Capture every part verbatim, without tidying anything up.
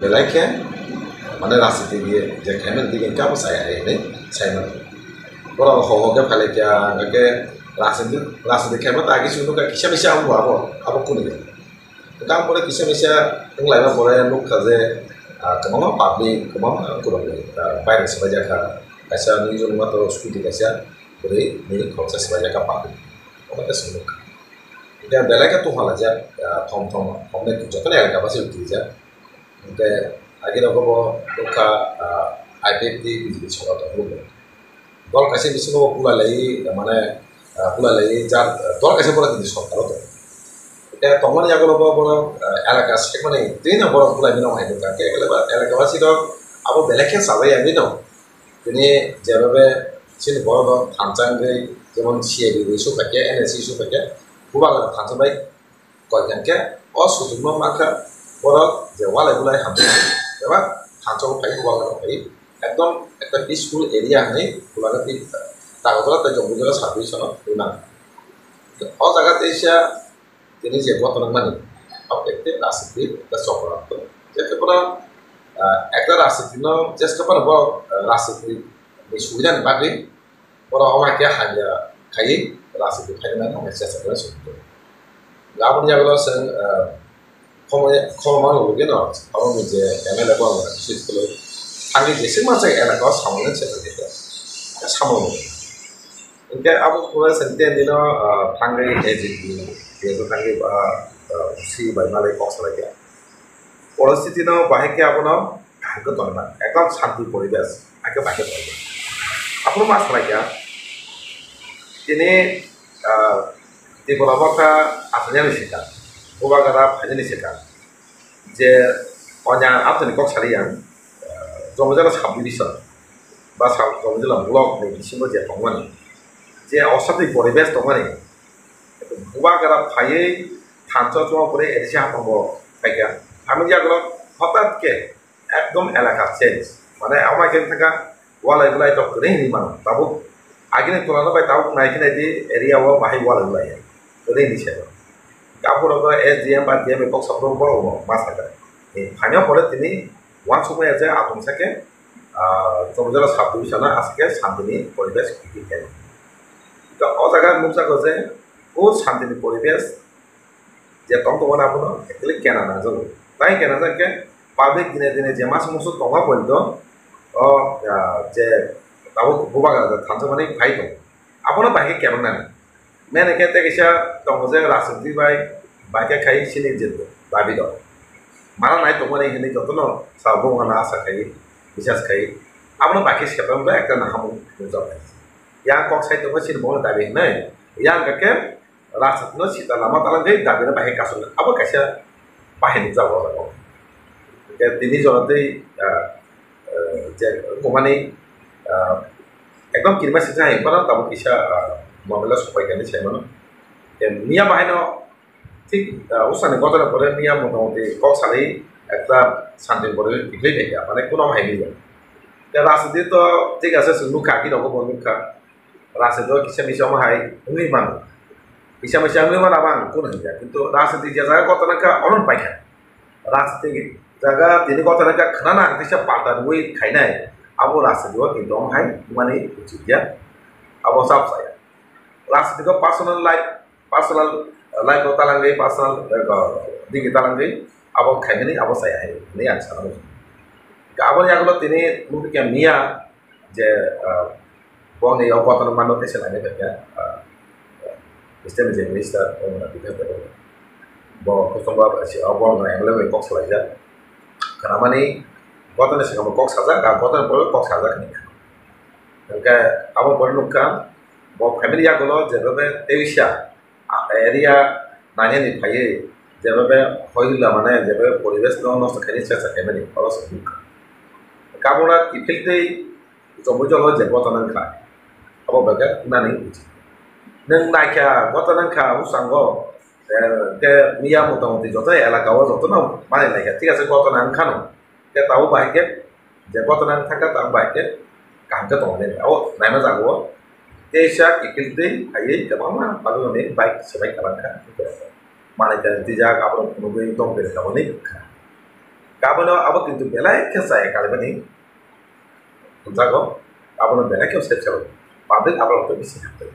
Belai khe, mane, rajniti je khaimani dige khe abo chaya hai hinwi saimano. Borok ho ho khe phailai kha, hwnkhe rajniti, rajniti khaima ta agi chwngno kha kisa misa abo, abo, abo kunu. Hwnkhe ang pore kisa misa wng laima pore nukha je, ah, kwbangma public, kwbangma kwrwngni, ah, bairang swbaijak kha. Kaisa news o nukma tongo scooty kaisa, bwrwi nini khoroksa swbaijak kha public. Omo khe chwng nukha. Hwnkhe belai khe tongphalaijak, ah, thom thom, thom nai jotono elaka basi twijak. Hwnkhe agini ogo bo nukha, ah, I P F T B J P sorkar tongmani. Dol kaisa bisingo bo kulai lai, mane, ah, kulai lai jar, dol kaisa borok tini sorkar o tongo. Hwnkhe tongmani yagulo bo borok, ah, elaka sekmani tini borok kulai mano hai nukha. Hwnkhe elaka, elaka basi rok abo belai khe chalai ya bino. Tini jebebe chini borok rok thansa wngwi jemon C A B issue phaikhe, N S C issue phaikhe, bubagra thansa bai koi kha khe o suchukno mankha borok je walai bulai hamjak eba thansa o phai bubagra phai ekdom ekta peaceful area hinwi bulagra twi Agartala tei Jambujala sub division o twi mano. O jaga teisa tini je gotona mani abo ekta rajniti ekta chokranto je khe bono, ah, ekta rajniti no jeske bono bo, ah, rajniti ni subida ni bagwi borok omo hai khe hamya khaiwi rajniti khaina nang nang chesta khlai songwi tongo. Aboni yagulo chwng, ah, khorokma, khorokma rwgwino aboni je M L A bo ang switch kwlwi thangwi jeswk masa elaka o samung nang chesta khlai kha samung. Hwnkhe abo pura chwng tei nino, ah, thangwi A G P, P S O thangwi, ah, ah, C bai malai kok salai kha. Poristiti no bahai khe abono kaham khe tongna, ekdom shanti poribesh, hakhe bahai khe tongna. Aphuru ma salai kha, tini, ah, Tripura motha aswk yani swkang, bubagra phainani swkang, je onya amtani kok sari yang, ah, Jambujala sub division, ba sub Jambujala block ni bisingo je tongmani, je oshanti poribesh tongmani, bubagra phaiwi thansa chuma pore A D C hapang bo phaikha. Hamya yagulo hotat khe ekdom elaka change. Mane, amo hai khe thangkha, walai bulai tok kwrwi hinwi mano. Tabuk agini tulana bai tabuk nai khe nai di area o bahai walai bulai ya. Kwrwi hinwi se. Aphuru S D M ba D M bai kok saphuru borok bo ma sakha. Ni phaina pore tini uansukmaya je atong sakhe, ah, Jambujala sub division o aswk khe santini poribesh kwrwi khe. To o jaga nukjago je o santini poribesh je tong tongmani abono actually kena nangjago. Tai kena nang khe public dine dine je masa musu tongma poito o, ah, je tabuk bubagra thansa mani phai tongo. Abono bai khe kebeng nani. Mene khe tei kisa tongo je rajniti bai bai khe khai sini je dabi rok. Mana nai tongmani hinwi jotono sabo wngna asa khai, bisas khai. Abono bai khe sepai wngkha ekta nahamung nukjak nai. Yang kok sai tongma sini bono dabi hinwi. Yang khe rajniti no sita lama talangwi dabi no bahai kasung abo kaisa bahai nukjago o jaga o. Hwnkhe tini jora tei, ah, ah, je wngmani, ah, ekdom kirima sisa hai phano tabuk kisa, ah, mobile o sopai kani sai mano. Hwnkhe miya bahai no thik, ah, usani gotona pore miya motamoti kok salai ekta santin pore tikhlai phaikha mane kuno hai liya. Hwnkhe rajniti to thik ase chwng nukha, aki rokbo bo nukha. Rajniti o kisa misa omo hai wngwi mano. Kisa misa wngwi mano abo ang kunu hwnkha. Kintu rajniti je jaga gotona kha, ono paikha. Rajniti jaga tini gotona kha khwnana ang kisa palta rwui khainai. Abo rajniti o kintu omo hai wngmani uchit ya. Abo sab saya. Rajniti o personal life, personal life o talangwi, personal, eh, digi talangwi abo khaimani abo saya hai hinwi ang sana muchungo. Aboni yagulo tini nukjakya miya je, ah, boni o kotorma no tesa nai kha, ah, Eastern je minister, ah, Bikash Debbarma. Bo kotorma si o bo no M L A bai kok salaijak. Khnamani kotorni saka bo kok sajak, ah, kotorni pore kok sajak hinwi kha. Hwnkhe abo pore nukha, bo family yagulo jebe teisa, ah, area nainani phaiwi jebe hoila mane jebe poribesh no nosto khaini chesta khaimani oro se nukha. Kabuna kiphiltwi Jambujala je gotona wngkha, abo bai khe nani uchi. Nwng naikha gotona wngkha bwskango, eh, khe miya motamoti joto elaka o jotono mani laikha, thik ase gotona wngkha no. Khe tabuk bai khe je gotona wngkha khe tabuk bai khe kaham khe tongo nini. Abo naima jago o teisa kiphiltwi phaiwi kwbangma bagwi bike swbai kwlangkha. Manwi twijak aborok phunugwi tongkhe taboni wngkha. Kabono abo kintu belai khe chaya kalaimani hwnjago, abono belai khe sep sep public abo rok bisi hamjak.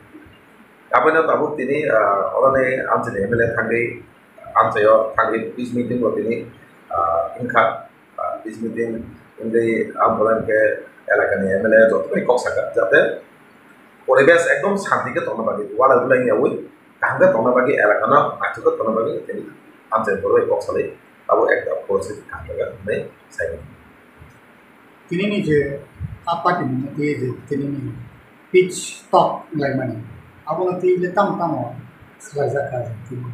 Kabono tabuk tini, ah, oroni amchaini M L A thangwi, amchaio thangwi peace meeting bo tini, ah, wngkha. Ah, peace meeting wngwi ang bolai hwnkhe elakani M L A joto bai kok sakha, jate poribesh ekdom shanti khe tongna bagwi, walai bulai wngyaui kaham khe tongna bagwi, elakano naithok khe tongna bagwi tini amchaini borok bai kok salai abo ekta porosite kaham jaga hwnwi sai mano. Tinini je a party ni mwnwi je tinini pitch talk wnglaimani, abono twi le tamo tamo swlaijak kha tini.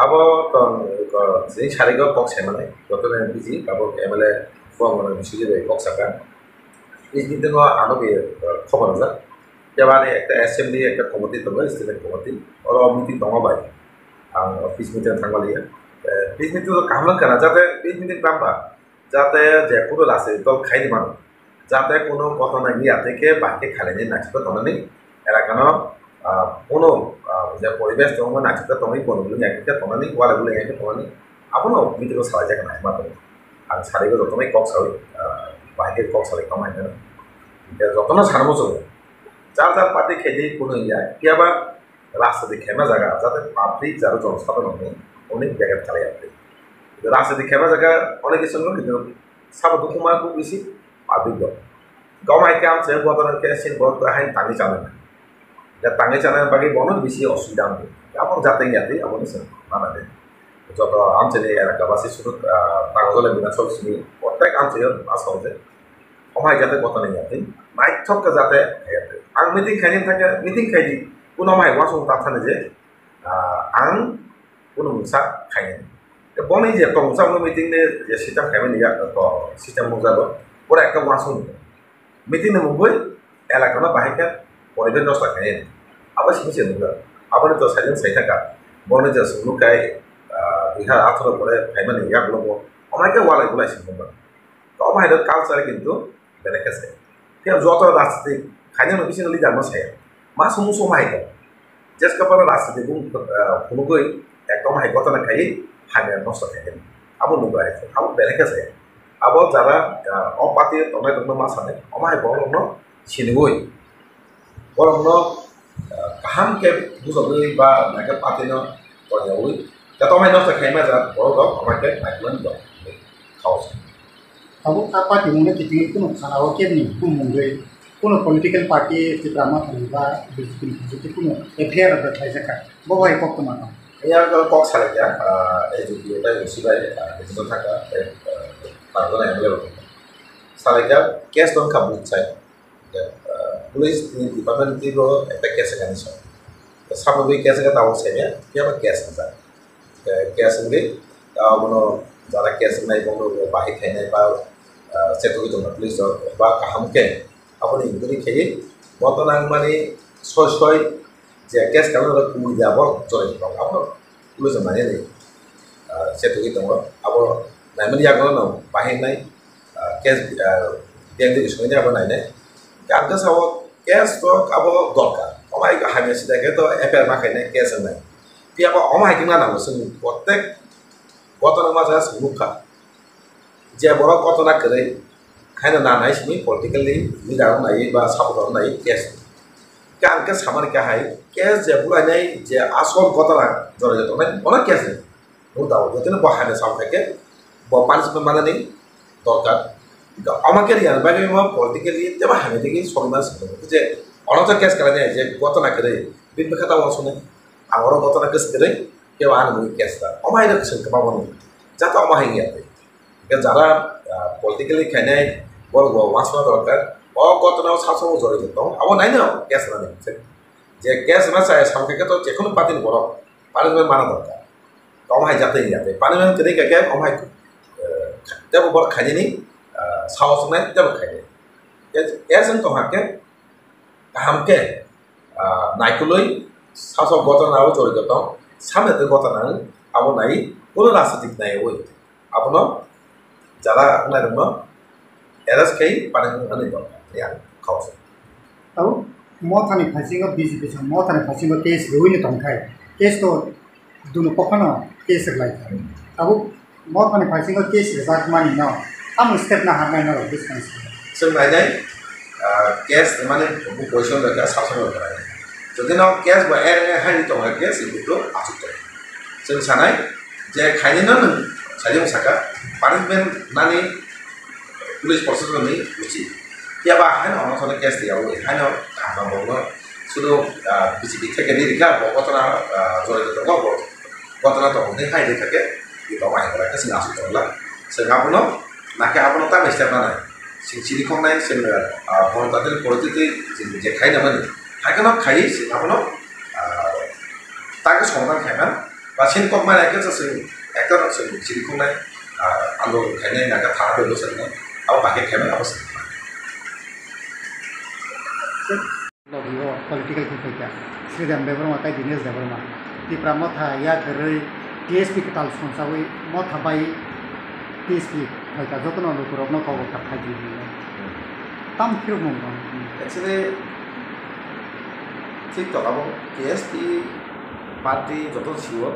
Abo tong, tini sarigo kok sai manai, jotono busy, abo M L A bo mwnwi bisingtwi bai kok saka. Tini tongno ano be, eh, khobor rijak. Phiya ba ani ekta assembly, ekta committee tongo, student committee. Oro meeting tongma bai ang office meeting thangma liya. Eh, office meeting to kaham wngkha na, jate office meeting tangba, jate je kunu rajnitik dol khaini mano, jate kunu ghotona wngya tei khe bahai khe khailainai naisingtwi tongnani, elakano, ah, kunu, ah, je poribesh tongma naisingtwi tongwi, bono bwlwi naisingtwi tongnani, walai bwlwi naisingtwi tongnani, abono meeting o salaijak nai ma tongo. Ang sarigo jotono kok sawi, ah, bahai khe kok salai tongma hinwi. Hingkhe jotono sanamo chwng, jar jar party khe di kunu wngya, phiya ba rajniti khaima jaga, jate public jaro jonosadharon ni onek beget khalai ya twi. Rajniti khaima jaga onek khe swngo, kintu sabo dukuma kuk bisi public rok. Gom hai kam se botor khe sin borok to hai tangwi chana. Da tangwi chana bagwi bono bisi osubida wngkha. Abo jate ya twi, abo ni se mana de. Joto amchini elaka basi sudut, ah, tangwi jole bina sok simi. Protek amchini asok je. Omo hai jate kotha ni yatwi, naithok khe jate yatwi. Ang meeting khaini thangkhe, meeting khaidi, kuno omo hai uansukmung ta thani je, ah, ang kuno mungsa khaini. Tei boni je tongmungsa meeting ni je system khaimani yak to system nukjago, pura ekta uansukmung. Meeting ni mungwi elaka no bahai khe poribesh nosto khaini. Abo simi se nukjak. Aboni to sajwk sai thangkha. Boni je sumnu kai, ah, dui hazar atharo pore khaimani yak logo. Omo hai khe walai bulai se nukjak. To omo hai khe culture kintu belai khe se. Phiya joto rajniti khainani bisingo leader no saya. Ma sumung sumung hai khe. Jeska pano rajniti bung, ah, phunugwi ekdom hai gotana khai hamya nosto khai khe. Abo nugwi hai khe. Abo belai khe se. Abo jara, ah, o party tongnai rokno ma sanai. Omo hai borok rokno sinigwi. Borokno, ah, kaham khe bujogwi ba naikhe party no tongyawi. Khe tongmai nosto khaima ja borok rok omo khe naikolmani dong. Khao. Tabuk a party mungno kitingwi kunu khana o kebni bumungwi kunu political party Tipra Motha ni ba B J P ni bisingtwi kunu F I R rok khlaijakha. Bo bai koktwma tong. Yang kok salai kha, ah, A J P o tai usi bai, ah, digital thaka, eh, ah, pargona M L A rok. Salai kha, case tong kha buk sai. Ah, police ni department ni bo ekta case kani so. Samagwi case ka tabo sebe, kya ba case ka. Eh, case ni, ah, bono jara case nai bono bahai khainai ba, ah, chetugwi tongma police rok ba kaham khe. Aboni inquiry khe, bo to nang mani soi soi je case ka no kumi ya bo chori tong abo. Police mani ni, ah, chetugwi tongo. Abo naimani yago no bahai nai. Ah, case, ah, D N D bisingtwi abo nainai. Ang khe sao case to abo dorkar. Omo hai hamya sida khe to F I R ma khainai case wngnai. Phiya ba omo hai khe ma nango chwng protek gotona ma jaga chwng nukha. Je borok gotona kwrwi haino nanai simi politically leader rok naiwi ba supporter rok naiwi case. Khe ang khe samani khe hai case je bulainai je asol gotona joroi tongnai bono case ni. No doubt, jotono bo hamya sao khai khe bo punishment manani dorkar. Omo khe riyani bagwi bo politically tebo hamya digwi songma songma je ono to case kalainai je gotona kwrwi bini bwkha ta uansuknai. Ang oro gotona kwswk kwrwi kebo ani mungwi case ta. Omo hai rok swng kwbangma nukha. Jata omo hai wngya twi. Hingkhe jara, ah, politically khainai borok bo uansukna dorkar. O gotona o sasago joroi tong abo naino case rani. Je case rwna chaya samkhe khe to jekhunu party ni borok punishment mana dorkar. Omo hai jatwi wngya tei punishment kwrwi kha khe omo hai, eh, tebo borok khainani, ah, sahos wngnai tebo khainai. Case wng tong hakhe kaham khe, ah, naikolwi sasago gotona o joroi tong samya tei gotona wng abo nai kunu rajnitik naiwi. Abono jara wngnairokno arrest khai panai wngmani dorkar, ya, khaosa. Tabuk Mothani phasingo B J P chwng Mothani phasingo case rwino tongthai. Case to duno pokhano case rwlai. Tabuk Mothani paisingo case rijak mani no, tamo step na hamnai norok bwskang se. Chwng nainai, ah, case mane bo question rwkha, sasong rwkha. Jodi no case bo ere hai tong hai case, itu to asuk tong. Chwng sanai je khaini no nwng sajung saka, punishment nani police proshasonni uchi. Yaba haino ono sone case tiya ui, haino kaham bokno sudu, ah, B J P theke ni rikha, bo gotona, ah, jorito tongo, bo gotona tongo ni hai rikha ke, ito mai hora ke sing asuk tongla. Sing abono, nake abono ta mester nanai. Sing chiri khongnai, sing, ah, bono tatil porotitwi, sing je khai namani. Hai kono khai, sing abono, ah, ta ke songdan khai man. Ba sini kok mane ekta se ekta se chiri khongnai, ah, ando khainai naga thana do se na. Abo paket khainai abo se. Logi o political khe phaikha. Sridham Debbarma tai Dinesh Debbarma. Tipra Motha ya kwrwi T S P kwtal songchawi Motha bai T S P phaikha, jotono lukurokno kobo kha phaidi hinwi. Tam phirok mung tong. Actually, thik to abo T S P party joto sio,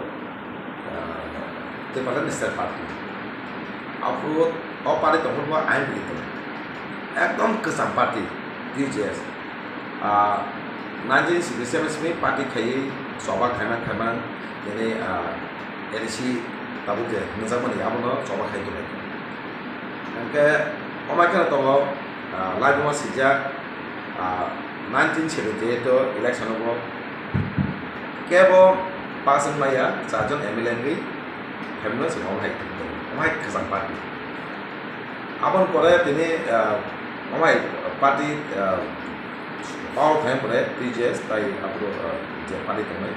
ah, Tripura National Party. Aphuru o party tongphuru bo I N P tongo. Ekdom kwcham party, T J S. Ah, nineteen sixty-seven simi party khaiwi choba khaimang khaimang, tini, ah, A D C tabuk je hwnjakmani abono choba khai tongo. Hwnkhe omo kheno tongo, ah, laibuma swijak, ah, nineteen seventy-eight o election o bo kebo pass wngmaya, charjon M L A wngwi phaimano se omo hai, omo hai kwcham party. Aboni pore tini, ah, omo hai party, ah, power phaimani pore T J S tai aphuru, ah, je party tongnai,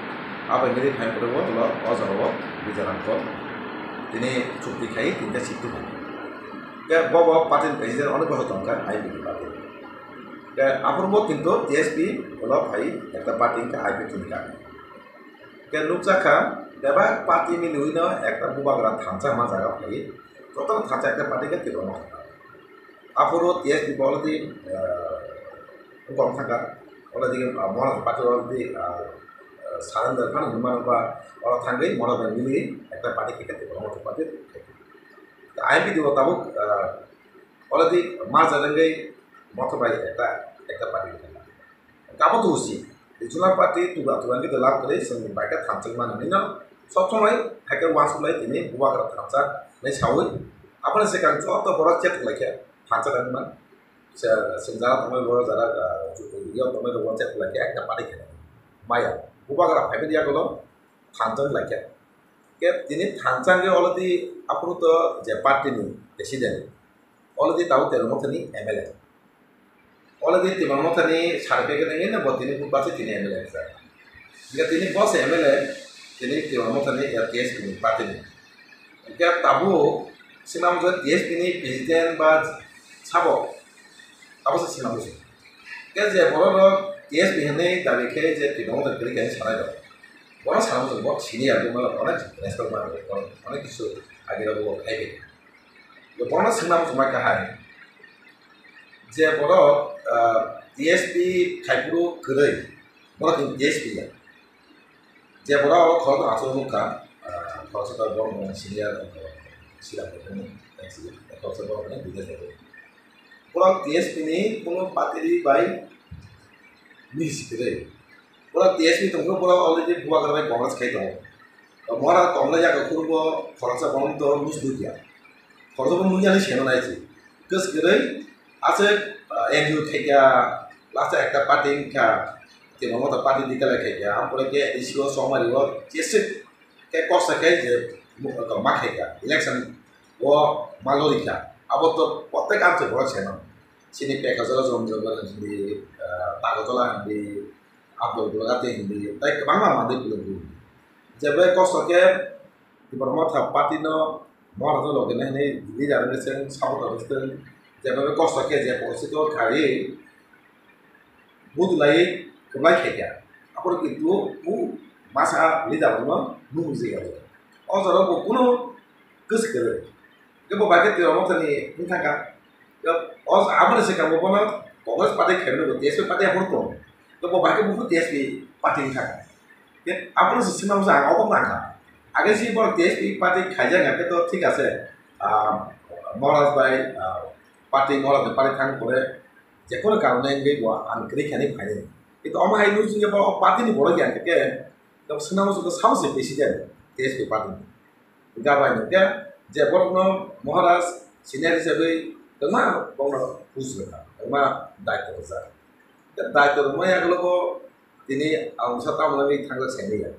abo M L A phaimani pore bo ulo o jorao Bijoy Ramkol tini chukti khai tini seat tubu. Khe bo bo party ni president onek bosor tongkha I N P ni party. Khe aphuru bo kintu T S P ulo phai ekta party wngkha I P F T ni kami. Khe nukjakha bebak party miliwi no ekta bubagra thansa hwnma jaga phai. Jotono thansa ekta party khe Tipra Motha. Aphuru T S P bo already, ah, wngkha thangkha. Already, ah, Mohana party already, ah, ah, surrender phano hwnwi mano ba oro thangwi Mohana bai miliwi ekta party khe khe Tipra Motha party. I N P T bo tabuk, ah, already merger wngwi Motha bai ekta, ekta party wngkha. Kabo to usi. Regional party tuga tuga khe lab kwrwi chwng bai khe thansa mani. Nino sob somoi hai khe uansuk lai tini bubagra thansa hinwi saui. Aboni swkang joto borok chat khlai khe thansa wngman. Chwng jara tongnai borok jara, ah, yo tongnai rok chat khlai khe ekta party khe maya. Bubagra phaibai yagulo thansa wng lai khe. Khe tini thansa wngwi already aphuru to je party ni president. Already tabuk Tipra Mothani M L A. Already Tipra Mothani certificate wngwi no bo tini bubagra se tini M L A rijak. Hingke tini bo se M L A, tini Tipra Mothani T S P ni party ni. Hingke tabuk swnam je T S P ni president ba sabo, abo se swnam se. Hingke je borok rok T S P hinwi dabi khe je Tipra Motha kwrwi khe sanai rok. Bono sana muchung bo senior bo mano onek respect mano, onek kisu age rok bo khai khe. Bono swngna muchung bai kahai. Je borok, ah, T S P khai phuru kwrwi, borok ni T S P ya. Je borok khoroksa achuk nukha, ah, khoroksa borok senior, senior, khoroksa borok ni business. Borok T S P ni kuno party bai misi kwrwi. Borok T S P tongkhe borok already bubagra bai Congress khai tongo. Mora tongna yago khurbo khoroksa borok to mis dukya. Khoroksa bo munyani seno nai si. Kwswrwi aswk, ah, N G O khaikha, last ekta party wngkha, Tipra Motha party declare khaikha, ampore khe A D C o somari o jeswk khe kosa khe je ma khaikha, election o ma lorikha. Abo to protek amchai borok seno. Chini pekha jora jom jom jora hindi, ah, tago tola hindi, Abdul Gulagate hindi, tai kwbangma manwi philok di. Jebai kosto khe Tipra Motha party no Mohana no logi nai hinwi leader wngwi chwng support rwgwi chwng jebai kosto khe je policy to khaiwi budulai kwplai khaikha. Aphuru kintu u masa leader no nukjagwi o jorao bo kunu kwswk kwrwi. Kebo bai khe Tipra Mothani wng thangkha. Kebo o aboni swkang bo bono Congress party khaimani bo T S P party aphuru tong. Kebo bai khe buphuru T S P party wng thangkha. Khe aboni se swnam sa ang obo nangkha. Age si borok T S P party khaijak hwnkhe to thik ase, ah, Maharaj bai, ah, party, Maharaj bai party thang pore jekono karone wngwi bo ang kwrwi khainwi phainai. Kintu omo hai nukjagwi bo party ni borok ya hwnkhe to swnamo se samo se president T S P party ni. Gabai hwnkhe je borokno Maharaj senior hisabwi kwbangma borokno buj rwkha, kwbangma daitw rwjak. Daitw rwmani yagulo bo tini ang sa tamo nangwi thangjak saimanya.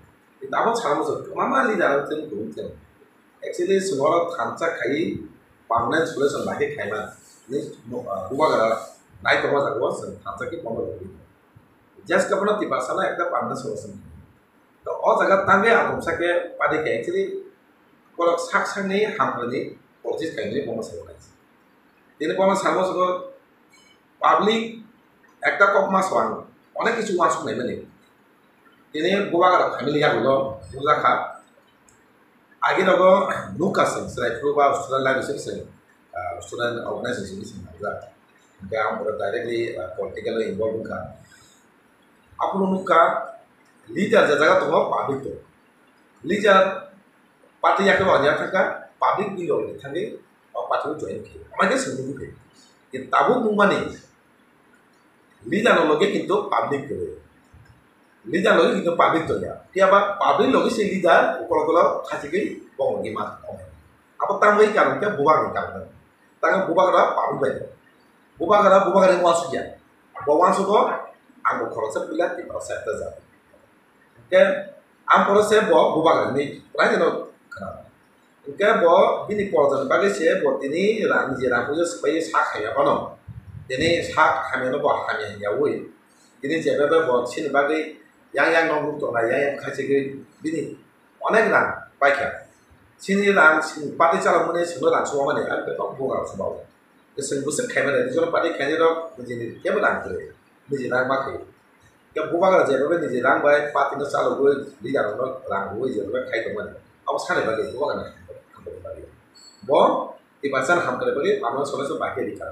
Tamo sana muchung kwbangma leader ang tini kubun tong. Actually, chwng oro thansa khaiwi permanent solution bai khe khaima. Ni, ah, bubagra nai tongma jaga o chwng thansa khe bono rwgwi. Just khe bono Tiprasa no ekta permanent solution. To o jaga tangwi ang tongsa khe party khe actually borok sak sakni hamkrai ni politics khaimani bono sai. Tini bono samo chwng public ekta kok ma swang onek kichu uansuk nai mani. Tini bubagra family yagulo bujak kha. Agi rogo nukha chwng chwrai phuru ba student life se chwng, ah, student organization se chwng nukha. Hingke ang pura directly, ah, political involved wngkha. Aphuru nukha leader je jaga tongo public tongo. Leader party yakhe bo anya thangkha, public ni rok ni thangwi o party o join khe. Amai khe chwng nukgwi khe. Tabuk nukmani leader no loge kintu public kwrwi. Leader loge kintu public tongya. Phiya ba public loge se leader ukolo ukolo khachigwi bong loge ma. Abo tangwi karon khe bubagra ni karon. Tangwi bubagra public bai. Bubagra bubagra ni uansukya. Bo uansukgo ang bo khoroksa puila Tiprasa ekta jat. Hingke ang poro se bo bubagra ni prai no khna. Hingke bo bini porjani bagwi se bo tini rang je rang puja swbai sa khaiya bono. Tini sa hamya no bo hamya hingya ui. Tini jebe bo chini bagwi yang yang no nuk tongnai yang yang khachigwi bini onek rang paikha. Chini rang chini party chalokmani chwngno rang sumamani ang khe bubagra sumao. Chwng bwswk khaimani, nijor party khainai rok nijini kebo rang kwrwi, niji rang ma khaio. Khe bubagra jeba bai niji rang bai party no chalogwi leader rok no rang rwwi jeba bai khai tongmani. Abo sani bagwi bubagra ni hamkrai bagwi. Bo Tiprasa ni hamkrai bagwi ano solution bai khe rikha.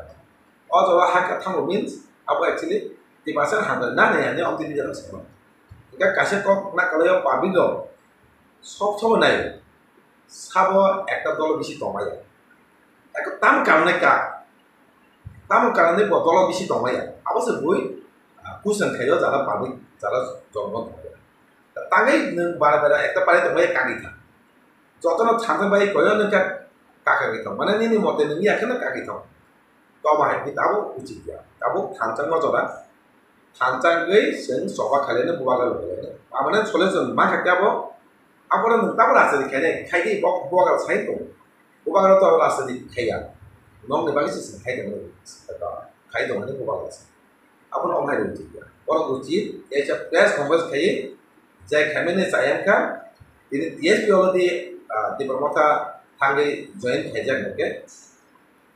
O jaga hakhe thango means abo actually Tiprasa ni hamkrai nani hani omo tini leader rok saimano. Hingkhe kaisa kok nakolai o public rok sob sobo nai sabo ekta dolo bisi tongmaya. Ekta tam karne ka Tamo karani bo dolo bisi tongmaya. Abo se bui, ah, kuchang khaio jara public, jara jongno tongmaya. Tangwi nwng bara bara ekta parai tongmaya kagwi thang. Jotono thansa bai koyo nwng kha kagwi thang. Mane nini mote nwng ya kheno kagwi thang. Toma hai khe tabo uchit ya. Tabo thansa no jora. Thansa gwi chwng choba khailai no bubagra logoi lai no. Amane solution ma kha khe abo. Abo nwng tabo rajani khainai. Khaigwi bo bubagra sai tong. Bubagra to abo rajani khaiya. Nokni bagwi se chwng khai tongmani, khai tongmani bubagra se. Abono omo hai rw thik ya. Borok rw thik, kaisa press conference khai, jai khaimani chayang kha, tini T S P already, ah, Tipra Motha thangwi join khaijak hwnkhe,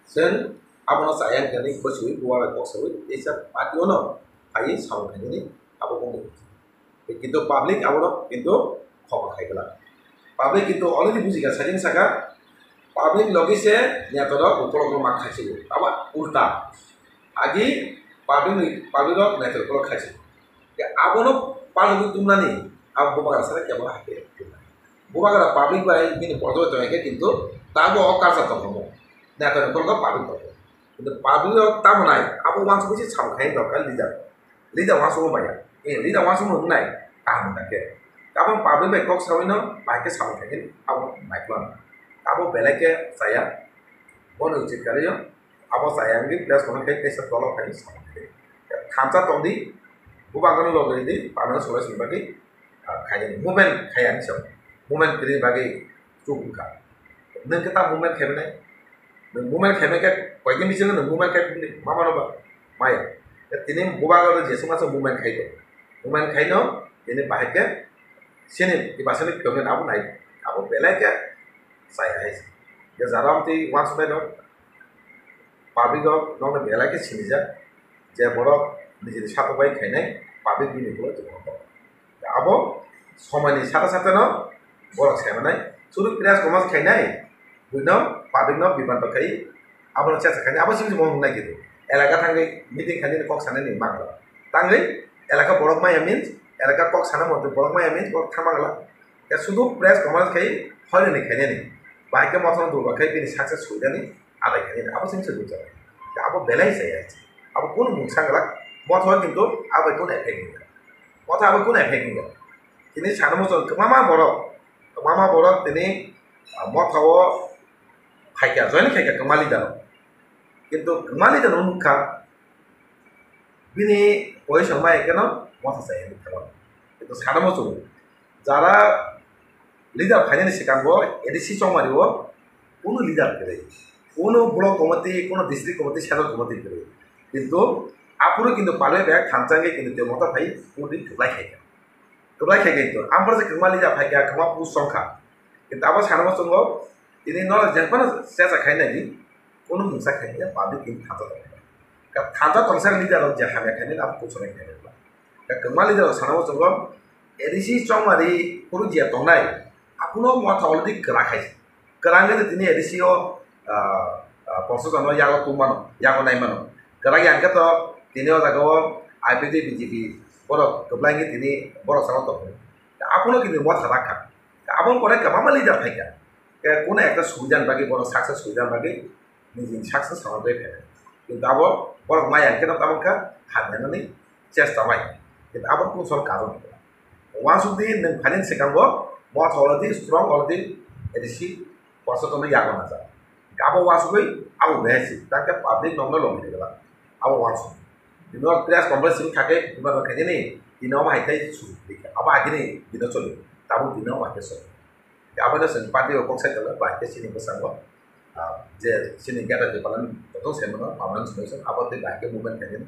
chwng abono chayang khe nini bwswi bubagra kok sawi, kaisa party ono phaiwi samung khainani abo bongni. Kintu public abono kintu khopor khai glak. Public kintu already bujikha, sajeng saka, public logi se netarok ukolok ma khaichigwi. Abo ulta. Agi public ni, public rok netarok ukolok khaichigwi. Ke abono palugwi tumnani, abo bubagra sara kebo hakhe tumnai. Bubagra public bai bini pordo tongkhe kintu tabo o culture tongkha mo. Netarok ukolok public tongkha. Kintu public rok tamo nai, abo uansukgwi se samung khai dorkar leader. Leader uansukma maya. Eh, leader uansukma wngnai, kaham wngkha khe. Tabuk public bai kok sawi no, bai khe samung khai khe, abo naikolano. Abo belai khe chaya, bono uchit kariyo, abo chaya wngwi press conference khai kaisa dolo khai samung khai. Thansa tongdi, bubagrano logwi di, pamano solai sini bagwi, ah, khaidi movement khai ani chwng. Movement kwrwini bagwi chuk wngkha. Nwng khe ta movement khaimani? Nwng movement khaimai khe koikhe bisingo nwng movement khai phildi, ma mano ba? Maya. Tini bubagra jeswk masa movement khai tongo. Movement khaino tini bahai khe chini Tiprasani phiya abo nai, abo belai khe chaya hai se. Je jara amtwi uansuknai rok, public rok nokni belai khe sinijak, je borok nijini satok bai khainai, public bini ulo tongkha. Abo somoini sata sata no borok sai manai, chwng press conference khainai, buino public no biban to khai, abono chesa khainai, abo simi bo nai kitu. Elaka thangwi meeting khainai kok sanani mangla. Tangwi elaka borok maya means, elaka kok sana motwe borok maya means borok thang mangla. Khe sudu press conference khai hoyni khainani. Bahai khe mothano durba khai bini success suidani adai khainani. Abo sing se durjak. Khe abo belai se ya. Abo kunu mungsa glak motho kintu abo kunu effect nangya. Motho abo kunu effect nangya. Tini sana muchung kwbangma borok, kwbangma borok tini, ah, motho o phaikya, join khaikya kwbangma leader rok. Kintu kwbangma leader rok nukha, bini position bai keno motha chaya hinwi thangmano. Kintu sana muchungo, jara leader phainani swkango A D C chongmani o kunu leader kwrwi, kunu block committee, kunu district committee, central committee kwrwi. Kintu aphuru kintu palwi bai thansa wngwi kintu tei motha phai kunu din kwplai khaikha. Kwplai khaikha kintu. Ampar se kwbangma leader phaikha, kwbangma post chongkha. Kintu abo sana muchungo, tini no jephano sesa khainani, kunu mungsa khainani public tini thansa tongkha. Ka thansa tongsa leader rok je hamya khainani abo kuchonai khainani. Ka kwbangma leader rok sana muchungo, A D C chongmari phuru je tongnai, aphuru motha already kwrak khai. Kwrang khe tini A D C o, ah, ah, constitution o yago tongmano, yago naimano. Kwrak ya hwnkhe to tini o jaga o I P F T B J P borok kwplai khe tini borok salo tongo. Abono kini motha rakha. Aboni pore kwbangma leader phaikha. Khe kuno ekta subidani bagwi borok success subidani bagwi nijini success sama bai phaikha. Kintu abo borok maya hwnkhe no tamo kha hamya nani chesta bai. Kintu abo kunu sor karon. Wansukdi nwng phainani swkango motha already strong already A D C koso tono yago najak. Abo wansugwi abo behai si, tangkhe public nokno lobini glak. Abo wansuk. Bini press conference simi khakhe bima khainani, bini omo hai tei su, abo agini bino choli. Tabuk bini omo hai tei choli. Abono chwng party o kok sai tongo, bahai khe chini bwskango, ah, je chini greater Tipraland joto sai mano, permanent solution, abo tei bahai khe movement khainani.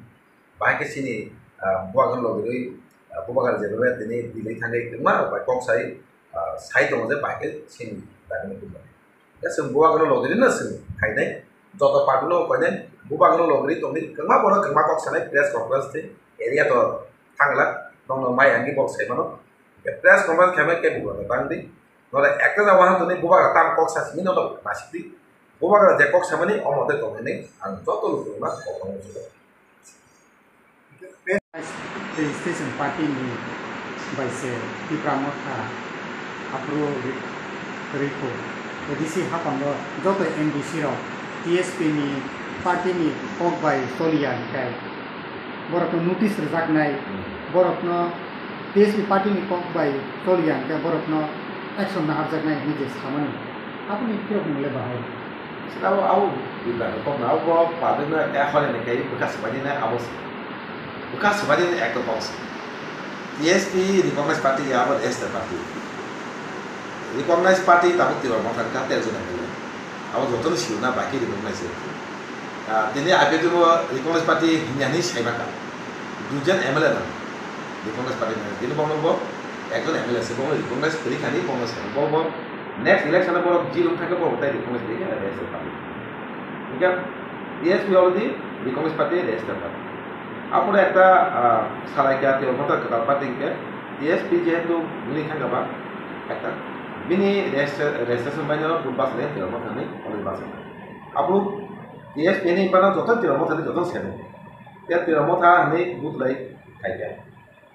Bahai khe chini, ah, bubagra logirwi, ah, bubagra jephru tini Delhi thangwi kwbangma rok bai kok sai, ah, sai tongo je bahai khe chini dagini kwbangma. Ya chwng bubagra logirwi no chwng khainai, joto party no khainai, bubagra logirwi tongwi kwbangma borok kwbangma kok sanai press conference tei area to thangla, nokno mai angwi kok sai mano. Press conference khaima khe bubagra tangdi. Nole ekta jaga wahan toni bubagra tam kok sa simi nono nasikdi. Bubagra je kok samani omo tei tong hinwi ang joto lukurokno kok rwngwi sugo. Registration party ni bai se Tipra Motha aphuru ri-, rikho A D C hapango joto M D C rok T S P ni party ni kok bai choliya hwnkhe borokno notice rwjaknai, borokno T S P party ni kok bai choliya hwnkhe borokno action naharjaknai hinwi je samani, aboni phiyok mung le bahai. Sila abo, abo bibra ni kok na abo public no ya hore ni kai bwkha swmani na abo se. Bwkha swmani ni ekto kok se. T S P recognized party ya abo S T party. Recognized party tabuk Tipra Motha ni ka ter jona kaiya. Abo joto ni siyuna baki recognized. Ah, tini I P F T bo recognized party hinya hinwi sai maka. Duijon M L A nang. Recognized party nang. Tini bono bo ekjon M L A se bono recognized kwrwi khani bono sai. Bo bo next election o borok jil wng thangkhe borok tai recognized kwrwi khe S T party. Hingkhe T S P already recognized party, S T party. Aphuru ekta, ah, salai khe Tipra Motha kwtal party hingkhe T S P jehetu wngwi thangkha ba ekta bini registration baino vote bachai Tipra Motha ni already bachai. Aphuru T S P ni bana joto Tipra Motha ni joto seno. Ya Tipra Motha hinwi vote lai khaikha.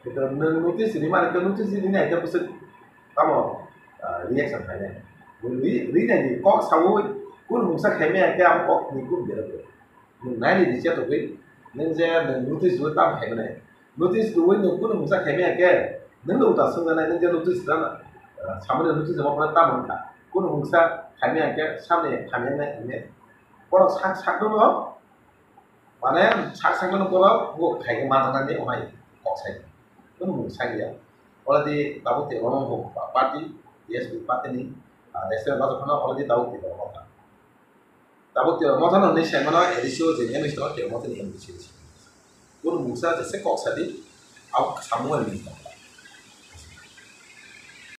Khe nwng notice rima rikhe notice rini aitha bwswk tamo, ah, reaction khainai. Ri-, rinai ni kok saui kun mungsa khaimaya khe abo kok ni kun berok. Nwng nai ni rikya togwi nwng je nwng notice rwui tamo khaimanai. Notice rwui nwng kun mungsa khaimaya khe nwng no uta swngjanai nwng je notice rana, ah, samani notice rwma phano tamo wngkha. Kun mungsa khaimaya khe samni khaimya nai hinwi borok sak sak no Mane sak sakno borok bo khaigwi manjaknani omo hai kok sai. Kunu mung sai ya. Already tabuk Tipra Motha party, T S P party ni, ah, S T party phano already tabuk Tipra Motha. Tabuk Tipra Motha no hinwi sai mano A D C o je M S to Tipra Motha ni M D C ni. Kunu mungsa jese kok sadi, abo samung hai minta.